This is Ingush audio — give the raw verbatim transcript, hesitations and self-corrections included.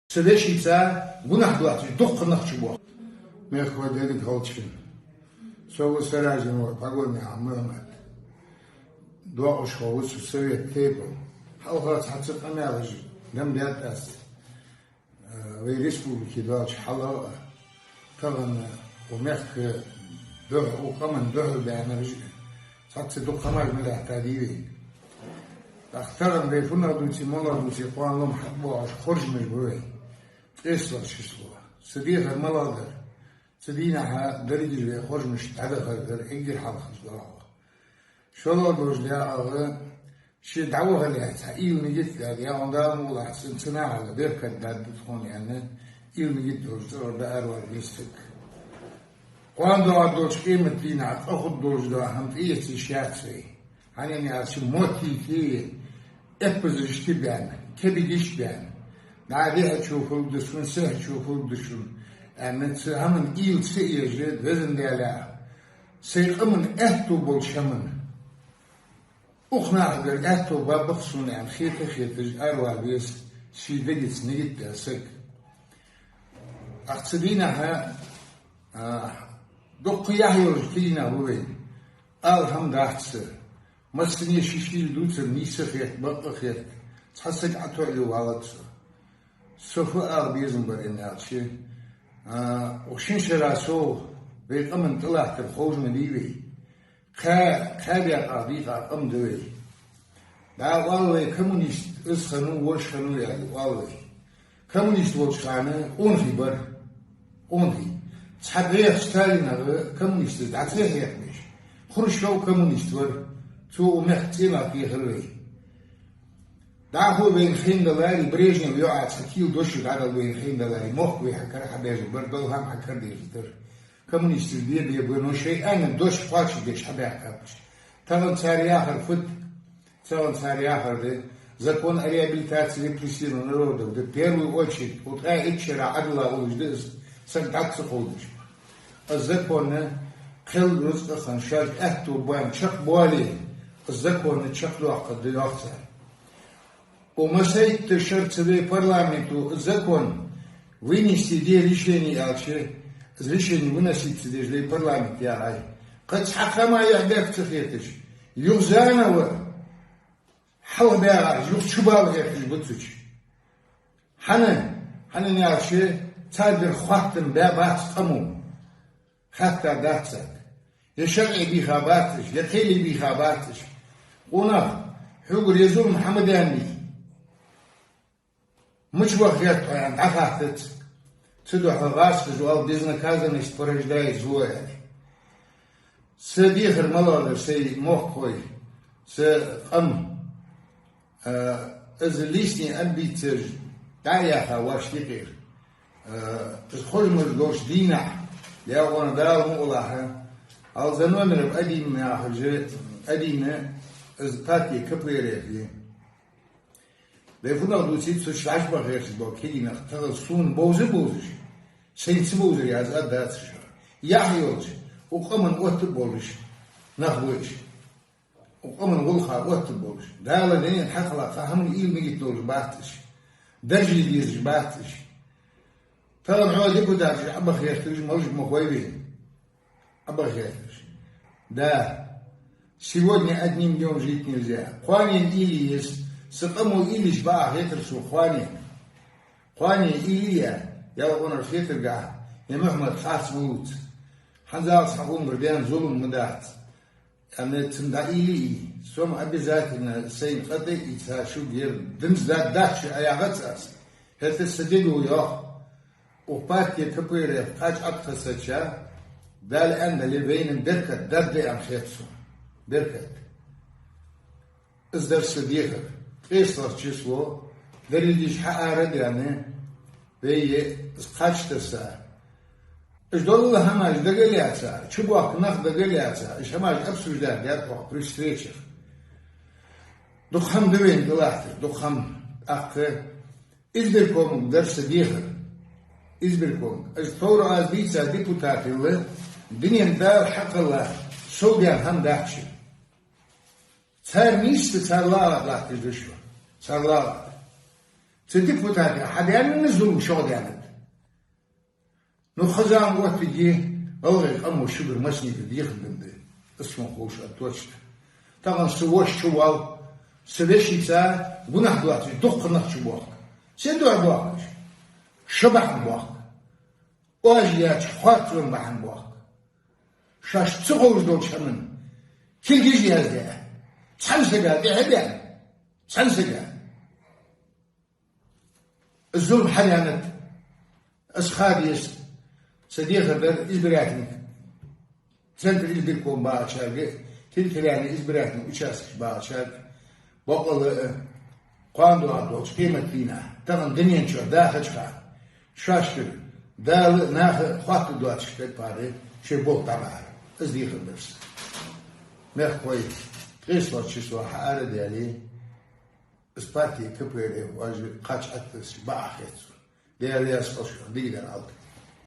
Са вешийца гунахь доацаш дукха нах чубоах. Мехкахой, деррига халчхин. Со ва Саражин воӀ Погонный Мухьмад. ДоагӀаш хов ва со совет тейпов. Хьалха цхьацца къамаьлаш дам даьд аз. Э, вай республике доаллача хьалха а, тахан укх мехка духьа, укх къаман духьал баьннараш а, цхьацца дукха хӀамаш ма лаьттадий вайна. ТӀаккха тахан вай фуннагӀа дувце, малагӀа дувце, кхоана ломма хьатӀабоагӀаш хоржамаш ба вай. ТӀехьашка число. Са дехар малагӀа дар? Цу дийнахьа дерригаш вай хоржамаш дӀадахар дар, эггара хьалхара доагӀа. ШоллагӀа долаш да ала, ше дӀавахалехь цхьа уйла-нигат а даьд, я хьона Дала мукъалахь, цун цу нахала беркат даргда тхона аьнна, уйла-нигат долаш цӀагӀара дӀааравала веза саг. Кхоана доагӀаргдолча къематдийнахьа къа хургдолаш дола хӀама тӀаэца йиш яц вай. ХӀана аьлча моттиге эппазашта баьнна, кепигашта баьнна, дӀа дехьачо фу лургда сона, сехьачо фу лургда шоана, аьнна, цу хӀаман уйла ца еш, Везан Даьла, сай къаман аьттув болча хӀаман укх нахагара аьттув баргба-кх сона аьнна хета а хеташ аравала веза, ший дегаца нигат даь саг. ТӀаккха цу дийнахьа, а, дукха яхь йолаш кегий нах ба вай. Ала хӀама дац цар. Массане ший-шийла дувцар нийса хет, бакъ хет. Цхьа саг ӀотоӀале валац со. Со фу ала безам бар аьнна аьлча, а, укх шин шера совгӀа вай къаман тӀалаттар ховш ма дий вай. Кхаь, кхаь бӀаь къа дийкъа къам да вай. ДӀаоал вай, коммунист из хиннав, вож хиннав аьле, оал вай. Коммунист волча хана къонахий бар. Къонахий. Цхьа бӀеха Сталинага коммунисташа дӀа ца хьекхабеш, Хрущев коммунист вар. Цо укх мехка цӀенах кхехар вай. ДӀахо вайна хайна даларе, Брежнев йоӀа цхьа кийла дош дӀадала вайна хайна даларе, мохк вай хьакара хьабежа бар, дола хӀама хьакара дезаш дар. Коммунисташа бе-бе ба, но шоай аьнна дош кхоачашдеш хьабаьхкаб уж. Тахан цар яхар фуд? Тахан цар яхар да: закон о реабилитации репрессированных народов, да, в первую очередь, укх ткъаь итт шера Ӏадала уллаш да из, саг дӀа ца кховдаш. Из закон кхел рузкъа хинна, шоаш аьттув баьнна чакхбоале, из закон чакхдоаккхаргда йоах цар. Укх массайтта шера цу вай парламенто закон вынести де решение аьлча, из решение выносить ца деш вай парламент яхай. Кхы цхьа хӀама яхьа бехк ца хеташ, юха заново хьалхабаьгӀараш юха чубалха хеташ ба цу чу. ХӀана? ХӀана аьлча, царгара хоаттам баь бац къамо. Хаттар дац царга. Е шарӀе бийха бац уж, е кхеле бийха бац уж. Къонах, хьогара е зулам хьа ма даьннадий? Мича ваха гӀерт хьо аьнна дӀахаттац. Цудухьа гӀазкхаша оал: безнаказанность порождает зло, аьнна. Са дехар малагӀа дар, сай мохк хой, са къам. А, из личный амбицеш дӀа а яьха ваш тикхир. А, из хоржамаш долча дийнахьа, я къона Дала мукъалахь, Алза номеров Адим яхаш, Адима, из партия КПРФ я. Вай фуннагӀа дувце, цу чу Ӏаш баха гӀерташ бола кегий нах тахан сона бовза а бовзаш, сайна ца бовзар яз а дац уж. Яхь йолаш, укх къаман отта а болаш нах ба уж. Укх къаман гӀулакха отта болаш, Дала дунен хьакъала кхы хӀаман уйла-нигат долаш бац уж, даржий дезаш бац уж. Тахан хьо депутаташ Ӏобаха гӀерташ, малаш ма хой вайна. Ӏобаха гӀерташ. Да, сегодня одним днём жить нельзя. Кхоанен уйла е еза, са къамо уйла еш бакъахьа хетар сона кхоанен. Кхоанен уйла е, я къонах, хетаргахьа, я Мухьмад, харц ма лувца. ХӀанзалца хьа къонагара даьнна зулам ма дац. Ам цун дӀа уйла е, со-м обязательно сайна къа тӀа а ийца шуга ер динза дац шу а яхац аз. ХӀаьта са дего йоах. Укх партия КПРФ кхача Ӏотхасача, Дала аьнна дале, вайна беркат даргда аьнна хет сона. Беркат. Из дар са дехар. ТӀехьашка число, дерригаш хьаара а даьнна, вай из кхача тесса. Уж дола хӀамаш дагалаьца, чубоахка нах дагалаьца, уж хӀамаш обсуждать даьд оаха при встречах. Дукха хӀама да вайна тӀалаттар, дукха хӀама. ТӀаккха избиркомага дар са дехар. Избиркомага. Уж товра аз дийца депутател, дунен Дала хьакхелла, сов даьнна хӀама дац шун. Цар нийсса, цар лагӀа латташ да шо. Цар лагӀа. Цу депутате хьаденна зулам шуга денад. Ну, хазан оттаги, гӀалгӀай къамо шугара массанега дехар да. Аз шоана ховш а точно. Тахан са воша чувоал, са вешийца гунахь доацаш дукха нах чубоахк. Се дуьхьа боахкаш? Шо бахьан боахк. Оаш яьча харцон бахьан боахк. Шоаш ца ховш долча хӀаман кулгаш яздаь, цхьан сага тӀехьа баьнна, цхьан сага. Зулам хьаденад, аз ха деза, са дехар дар избирательный центр, избирком бахачарга, территориальный избирательный участок бахачарга, бокъонца а, кхоана доагӀаш долча къематдийнахьа, тахан дунен чу дахача хана, шоашкара Дала а наха а хатта доацаш тӀа пхьара шоай болх дӀабахьа. Аз дехар дар са. Мехкахой, ткъестал число хьаара а даьле, аз партия КПРФ важа кхача аттас бакъахьа хет сона. Даьла раьза хилва шоана, дика дар алта.